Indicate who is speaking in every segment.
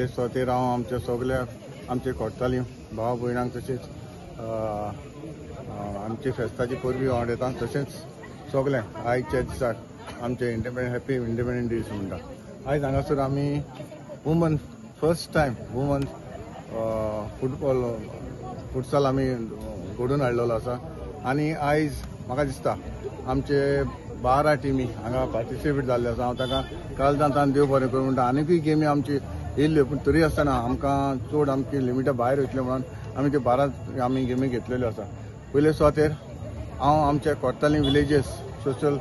Speaker 1: पयले सुवातेर हांव आमच्या सगल्या आमचे कोडताली भाव भयणांक तशेंच आमचे फेस्ताची परबी वांटयता. तशेंच सगळें आयच्या दिसाक आमचे इंडिपेंडंट हॅपी इंडिपेंडंट दीस म्हणटा. आयज हांगासर आमी woman first time woman football futsal आमी घडोवन हाडलेलो आसा. आनी आयज म्हाका दिसता आमचे 12 टिमी हांगा पार्टिसिपेट जाल्ले आसा. हांव ताका कालदांतान देव बरें करूं म्हणटा. आनीकूय गेमी आमची येयल्ल्यो पूण तरी आसतना आमकां चड आमची लिमिटा भायर वयतले म्हणून आमी त्यो 12 आमी गेमी घेतलेल्यो आसा. पयले सुवातेर हांव आमच्या Cortalim villages social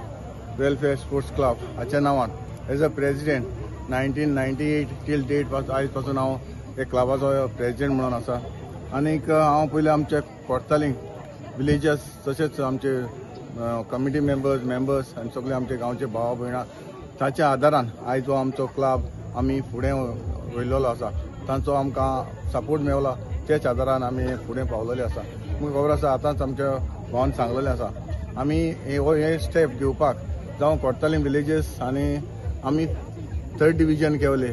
Speaker 1: welfare sports club हाच्या नांवान as a president 1998 till date आयज पासून हांव एक क्लबाचो प्रेजिडेंट म्हणून आसा. आनीक हांव पयलीं आमच्या कोर्ताली विलेजस तशेंच आमचे कमिटी मेंबर्स आनी सगळे आमचे गांवचे भाव भयणां ताच्या आदारान आयज हो आमचो क्लब आमी फुडें वयलेलो आसा. तांचो आमकां सपोर्ट मेवला त्याच आदारान आमी फुडें पावलेले आसा. तुमकां खबर आसा आतांच आमच्या भावान सांगलेलें आसा आमी हे स्टेप घेवपाक जावं कोर्ताली विलेजस आनी आमी थर्ड डिविजन खेवले,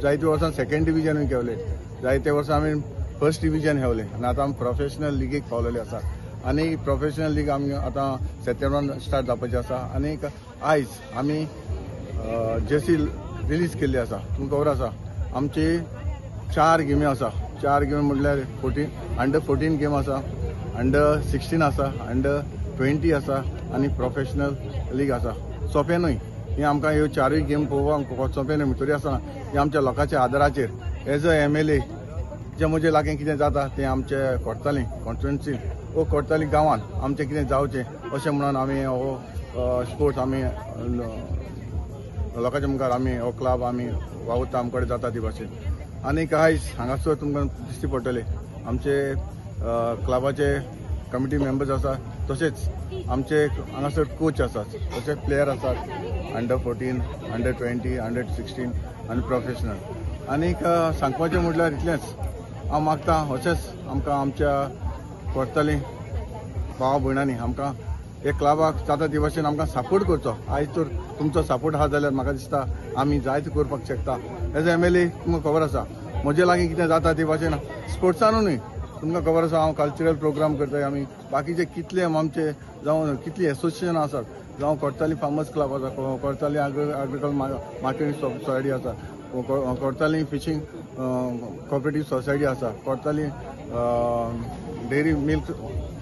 Speaker 1: जायते वर्सां सेकेंड डिविजनूय खेवले, जायते वर्सां आमी फर्स्ट डिविजन खेवले आनी आतां आमी प्रोफेशनल लिगीक पावलेले आसा. आनी प्रोफेशनल लीग आमी आतां सप्टेंबरान स्टार्ट जावपाची आसा. आनी आयज आमी जर्सी रिलीज केल्ली आसा. तुमकां खबर आसा आमची 4 गेमी आसा. 4 गेमी म्हटल्यार अंडर 14 गेम आसा, अंडर 16 आसा, अंडर 20 आसा आनी प्रोफेशनल लीग आसा. सोंपें न्हय हें आमकां ह्यो 4 गेम पळोवपाक सोंपें न्हय, तरी आसतना हें आमच्या लोकांच्या आदाराचेर एज अ MLA जे म्हजे लागीं कितें जाता तें आमचे कोर्ताली कॉन्स्टिट्युएन्सी वो कोर्ताली गांवान आमचें कितें जावचें अशें म्हणून आमी हो स्पोर्ट्स आमी लोकांच्या मुखार आमी हो क्लब आमी वावुरता आमचे कडेन जाता ती भाशेन. आनीक आयज हांगासर तुमकां दिश्टी पडटले आमचे क्लबाचे कमिटी मेंबर्स आसा, तशेंच आमचे हांगासर कोच आसात, तशेंच प्लेयर आसात अंडर 14, अंडर 20, अंडर 16 आनी प्रोफेशनल. आनीक सांगपाचें म्हटल्यार इतलेंच हांव मागता अशेंच आमकां आमच्या कोर्ताली भाव भयणांनी आमकां हे क्लबाक जाता ती भाशेन आमकां सपोर्ट करचो. आयज तर तुमचो सपोर्ट आसा जाल्यार म्हाका दिसता आमी जायते करपाक शकता. एज MLA तुमकां खबर आसा म्हजे लागीं कितें जाता ती भाशेन स्पोर्ट्सानूय न्हय, तुमकां खबर आसा हांव कल्चरल प्रोग्राम करता. आमी बाकीचे कितले आमचे जावं कितली एसोसिएशन आसात, जावं कोर्ताली फार्मर्स क्लब आसा, कोर्ताली एग्रीकल्चर मार्केटिंग सोसायटी आसा, कोर्ताली फिशींग कॉपरेटीव सोसायटी आसा, कोर्ताली डेअरी मिल्क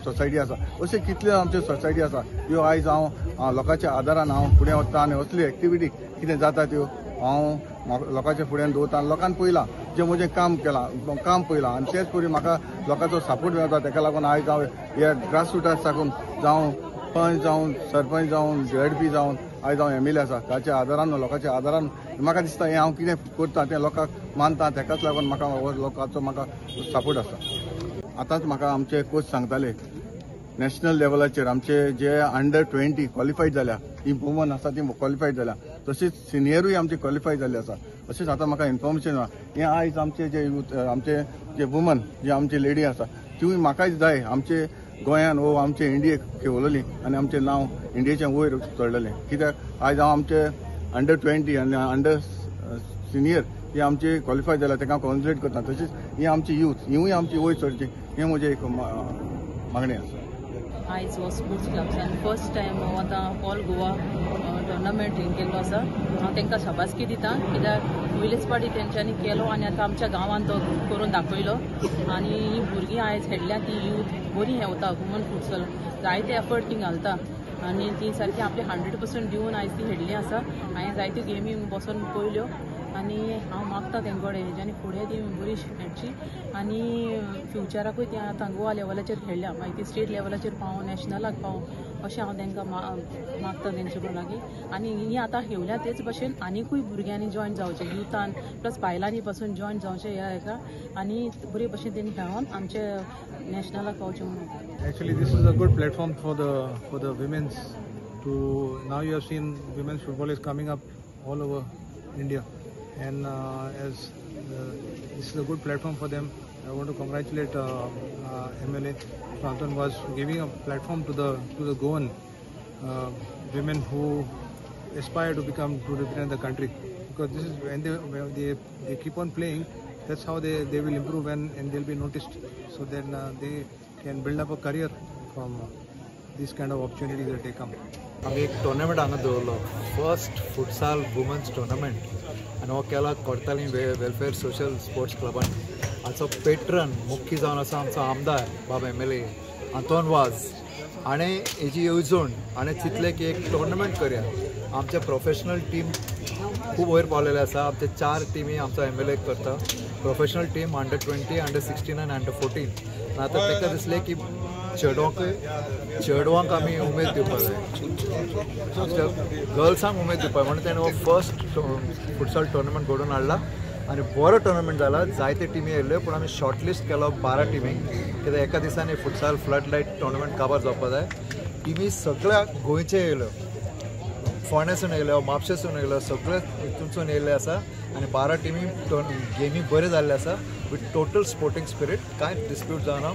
Speaker 1: सोसायटी आसा, अशे कितले आमचे सोसायटी आसा ह्यो आयज हांव लोकांच्या आदारान हांव फुडें वता आनी असली एक्टिविटी कितें जाता त्यो हांव लोकांच्या फुड्यान दवरता आनी लोकांक पळयलां जें म्हजें काम केलां काम पळयलां आनी तेच परी म्हाका लोकांचो सपोर्ट मेळटा. ताका लागून आयज हांव ह्या ग्रासरुटार साकून जावं पंच जावं सरपंच जावं ZP जावन आयज हांव MLA आसा. ताच्या आदारान लोकांच्या आदारान म्हाका दिसता हें हांव कितें करता तें लोकांक मानता, ताकाच लागून म्हाका लोकांचो म्हाका सपोर्ट आसा. आतांच म्हाका आमचे कोच सांगताले नॅशनल लेवलाचेर आमचे जे अंडर 20 क्वॉलिफायड जाल्या ती वुमन आसा ती क्वॉलिफायड जाल्या, तशीच सिनियरूय आमचे क्वॉलिफाय जाल्ले आसा. अशेंच आतां म्हाका इन्फॉर्मेशन आसा हें आयज आमचे जे यूथ आमचे जे वुमन जे आमचे लेडी आसा तिवूय म्हाकाय जाय आमचे गोंयान वो आमचे इंडियेक खेळवलेली आनी आमचें नांव इंडियेचें वयर चडलेलें. कित्याक आयज हांव आमचे अंडर 20 आनी अंडर सिनियर ही आमची क्वॉलिफाय जाल्या ताका कॉन्सन्ट्रेट करता. तशीच ही आमची यूथ हिवूय आमची वयर चडची हें म्हजें एक मागणें आसा.
Speaker 2: आयज हो स्पोर्ट्स क्लब्सान फर्स्ट टायम हांव आतां ऑल गोवा टुर्नामेंट केल्लो आसा. हांव तांकां शाबासकी दिता कित्याक पयलेच फावटी तेंच्यांनी केलो आनी आतां आमच्या गांवांत तो करून दाखयलो आनी ही भुरगीं आयज खेळ्ळ्या ती यूथ बरी हेवता वुमन फुटसल जायते एफर्ट ती घालता आनी ती सारकी आपले 100% दिवन आयज ती खेळ्ळी आसा. हांवें जायत्यो गेमी बसून पळयल्यो आनी हांव मागता तेंचे कडेन हेज्यानी फुडें ती बरी खेळची आनी फ्युचराकूय ती आतां गोवा लेवलाचेर खेळ्ळ्या मागीर ती स्टेट लेवलाचेर पावूं नॅशनलाक पावूं अशें हांव तांकां मागता तेंचे कडेन लागीं. आनी ही आतां खेळ्ळ्या तेच भशेन आनिकूय भुरग्यांनी जॉयन जावचें युथान प्लस बायलांनी पासून जॉयन जावचें ह्या हेका आनी बरे भशेन तेणी खेळोन आमचे नॅशनलाक पावचें म्हणून.
Speaker 3: Actually this is a good platform for the womens to now you have seen women's football is coming up all over India. And as this is a good platform for them, I want to congratulate MLA Anton was giving a platform to the Goan women who aspire to become to represent the country, because this is when they keep on playing, that's how they will improve and they'll be noticed. So then they can build up a career from this kind of opportunities that they come.
Speaker 4: आमी एक tournament हांगा दवरलो, first futsal women's tournament, आनी हो केला Cortalim welfare social sports क्लबान. हाचो patron मुख्य जावन आसा आमचो आमदार बाब MLA Anton Vaz. हाणें हेजी येवजण हाणें चिंतलें की एक टुर्नामेंट करया. आमचे प्रोफेशनल टीम खूब वयर पावलेले आसा. आमचे 4 टिमी आमचो MLA करता, प्रोफेशनल टीम अंडर 20, अंडर 16 आनी अंडर 14. आतां ताका दिसलें की चेडवांक आमी उमेद दिवपाक जाय, आमच्या गर्ल्सांक उमेद दिवपाक, म्हणून तेणें हो फर्स्ट फुटसाल टुर्नामेंट घडोवन हाडला आनी बरो टुर्नामेंट जाला. जायते टिमी येयल्ल्यो, पूण आमी शॉर्टलिस्ट केलो 12 टिमींक, कित्याक एका दिसांनी फुटसाल फ्लड लायट टुर्नामेंट काबार जावपाक जाय. टिमी सगळ्या गोंयचे येयल्यो, फोंडेसून येयल्यो, म्हापशेसून येयल्यो, सगळे हितूनसून येयल्ले आसा आनी 12 टिमी गेमी बऱ्यो जाल्ले आसा विथ टोटल स्पोर्टिंग स्पिरीट. कांय डिस्प्यूट जावना,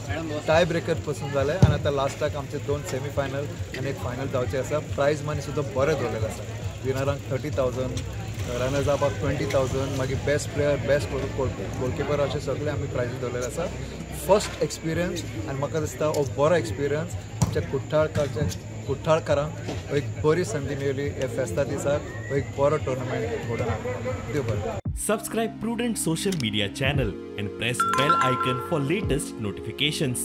Speaker 4: टाय ब्रेकर पसून जाले आनी आतां लास्टाक आमचे 2 सेमी फायनल आनी एक फायनल जावचे आसा. प्रायज मनी सुद्दां बरें दवरलेलें आसा. विनरांक 30,000, रनर्स अपाक 20,000, मागीर बेस्ट प्लेयर, बेस्ट गोलकिपर अशे सगळे आमी प्रायजीस दवरलेले आसा. फर्स्ट एक्सपिरियन्स आनी म्हाका दिसता हो बरो एक्सपिरियन्स आमच्या कुठ्ठाळकारांक एक बरी संदी मेळ्ळी हे फेस्ता दिसाक एक बरो टुर्नामेंट घडोवन हाडलो. देव बरें.
Speaker 5: Subscribe Prudent Social Media channel and press bell icon for latest notifications.